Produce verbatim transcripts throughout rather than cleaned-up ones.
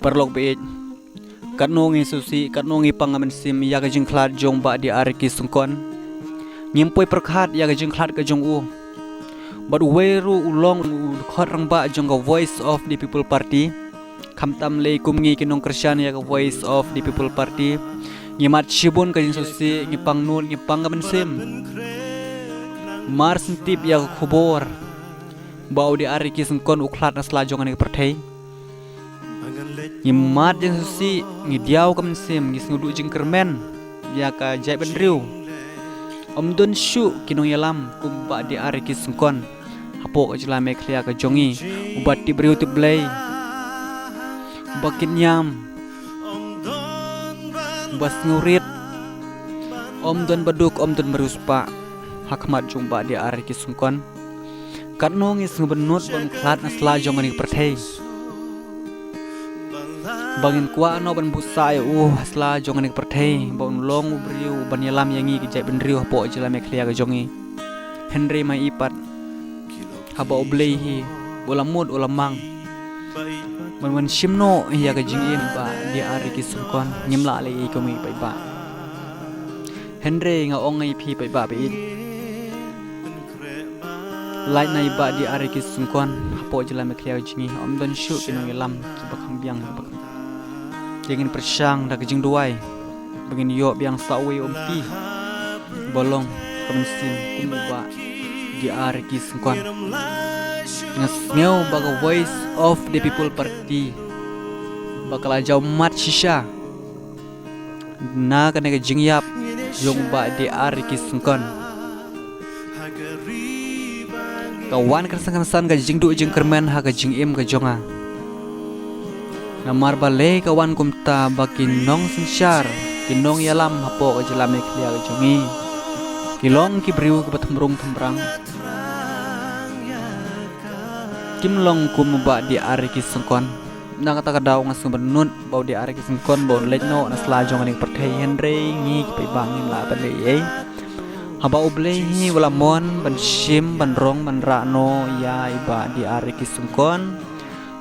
Paralok baieit, katno ngi sngewsih, katno ngi pang ka mynsiem ïa ka jingkhlad jong Bah D R K Syngkon. Ngim poi pyrkhat ïa ka jingkhlad ka jong u. Bad uwei ruh u long u dkhot rangbah jong ka Voice of the People Party. Khamtam lei kum ngi ki nongkyrshan ïa ka Voice of the People Party, ngi mad shibun ka jingsngewsih, ngi pang nud, ngi pang ka mynsiem. Mar shen tip ïa ka khubor ba u D R K Syngkon u khlad na sla jong kane ka pyrthei, ngi mad jingsngewsih, ngi diaw ka mynsiem, ngi sngew duh jingkyrmen ïa ka jaitbynriew. Ym don shuh ki nongïalam kum Bah D R K Syngkon hapoh ka jylla Meghalaya ka jong ngi, uba tip briew tip Blei, uba kit niam, uba sngewrit, ym don ba duk, ym don ba riewspah ha khmat jong Bah D R K Syngkon. Katno ngi sngewbynnud ba un khlad na sla jong kane ka pyrthei, ba ngin kwah noh ban buh sah ïa u ha sla jong kane ka pyrthei, ba un long u briew ban ïalam ïa ngi ki jaitbynriew hapoh jylla Meghalaya ka jong ngi. Hynrei ma i pat, haba U Blei hi u la mut, u la mang ban wan shim noh ïa ka jingim Bah D R K Syngkon, ngim lah leh ei kum i paidbah. Hynrei nga ong ïa phi paidbah baieit, lait na i Bah D R K Syngkon hapoh jylla Meghalaya ka jong ngi, ym don shuh ki nongïalam kiba kham biang, kiba kham. Te ngin pyrshang da ka jingduwai ba ngin ïoh biang sa uwei u M P ba long ka mynsiem kum u Bah D R K Syngkon. Nga sngew ba ka Voice of the People Party ba ka la jaw mat shisha na kane ka jingïap jong Bah D R K Syngkon. Ka wan kynsan kynsan ka jingduh jingkyrmen ha ka jingim ka jong nga. Namar balei ka wan kumta? Ba ki nongsynshar, ki nongïalam hapoh ka jylla Meghalaya ka jong ngi, ki long ki briew kiba thymrung thymbrang, kim long kum u Bah D R K Syngkon. Na kata ka daw nga sngewbynnud ba u D R K Syngkon ba un leit noh na sla jong kane ka pyrthei, hynrei ngi ki paidbah ngim lah ban leh ei. Haba U Blei hi u la mon ban shim, ban rong, ban rah noh ïa i Bah D R K Syngkon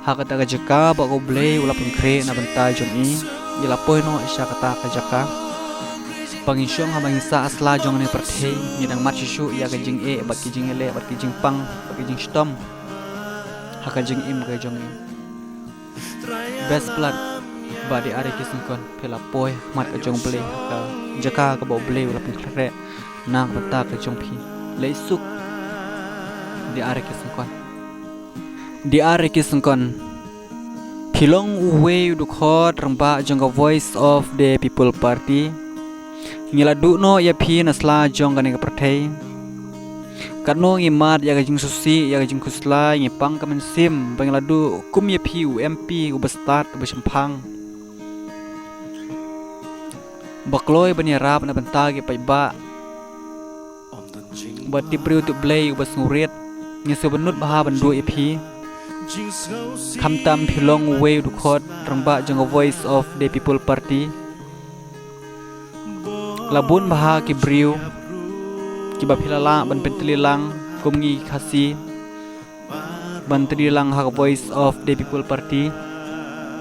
ha kata ka jaka ba ka U Blei u la pynkhreh na bynta jong i, i la poi noh sha kata ka jaka. Ba ngi shong haba ngi sah ha sla jong kane ka pyrthei, ngi dang mad shuh shuh ïa ka jingeh bad ki jingïaleh bad ki jingpang bad ki jingshitom ha ka jingim ka jong ngi. Best blood, Bah D R K Syngkon, phi la poi ha khmat ka jong U Blei ha ka jaka kaba U Blei u la pynkhreh na ka bynta ka jong phi. Leit suk, D R K Syngkon. D R K Syngkon, phi long uwei u dkhot rangbah jong ka Voice of the People Party. Ngi la duh noh ïa phi na sla jong kane ka pyrthei. Katno ngi mad ïa ka jingsngewsih, ïa ka jingkhuslai, ngi pang ka mynsiem ba ngi la duh kum ïa phi u M P uba stad, uba shemphang, ba kloi ban ïarap na bynta ki paidbah, uba tip briew tip Blei, uba sngewrit. Ngi sngewbynnud bha ban duh ïa phi. Khamtam phi long uwei u dkhot rangbah jong ka Voice of the People Party. La bun bha ki briew kiba phi la lah ban pyntylli lang kum ngi ki Khasi, ban tylli lang ha ka Voice of the People Party.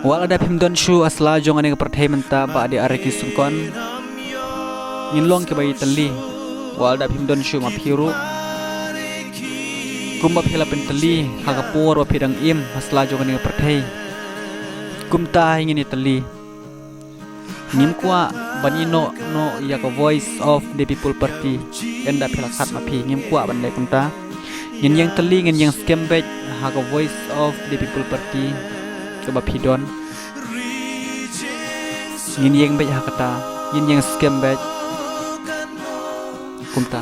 Wat lada phim don shuh ha sla jong kane ka pyrthei mynta, Bah D R K Syngkon, ngin long kiba ïatylli. Wat lada phim don shuh ma phi ruh, kumba phi la pyntylli ha ka por ba phi dang im ha sla jong kane ka pyrthei, kumta hi ngin ïatylli. Ngim kwah ban ïehnoh noh ïa ka Voice of the People Party ynda phi la khlad ma phi, ngim kwah ban leh kumta. Ngin ïeng tylli, ngin ïeng skhem beit ha ka Voice of the People Party kaba phi don. Ngin ïeng beit ha kata, ngin ïeng skhem beit. Kumta.